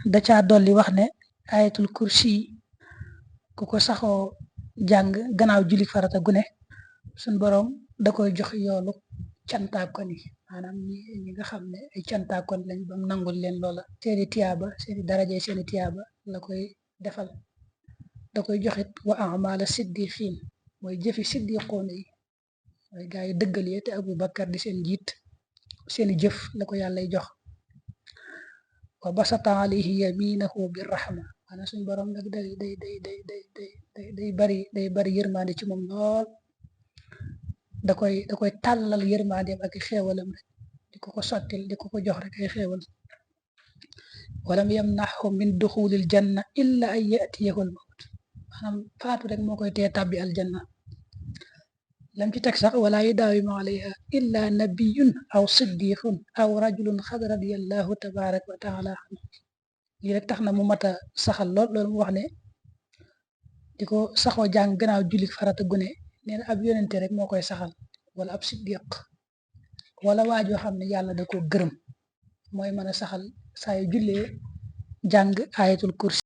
da caa dolli wax ne ayatul kursi ku ko saxoo jàng gannaaw julli farata gune suñ borom da koy jox yoolu cantaakon yi maanaam ñi nga xam ne ay cantaakon lañ bam nangul leen loola seeni tiyaaba seeni daraje seeni tiyaaba la koy defal da koy joxit wa amala siddiqin mooy jëfi siddiqoona yi mooy gaa yi dëggal yi te Abu Bakar di seen njiit seeni jëf la ko yàllay jox wa basata alayhi yaminahu bi rahma maanaam suñ borom nag day bari yërmande ci moom lool da koy tàllal yërmandeem ak xéewalam rek di ko ko sottil di ko ko jox rek ay xéewal walam yamnahu min duxulil janna illa an yatiyahu al mawt maanaam faatu rek moo koy tee tàbbi aljanna lam ci teg sax wala yudaawimu alayha illa nabiyun aw siddiqun aw rajulun xad radiyallahu tabaraka wa taala anhu lii rek tax na mu mat a saxal loolu mu wax ne di ko saxoo jàng gannaaw julli farata gune nee na ab yonente rek moo koy saxal wala ab siddiq wala waajoo xam ne yàlla da ko gërëm mooy mën a saxal saa yu jullee jàng ayatul kursi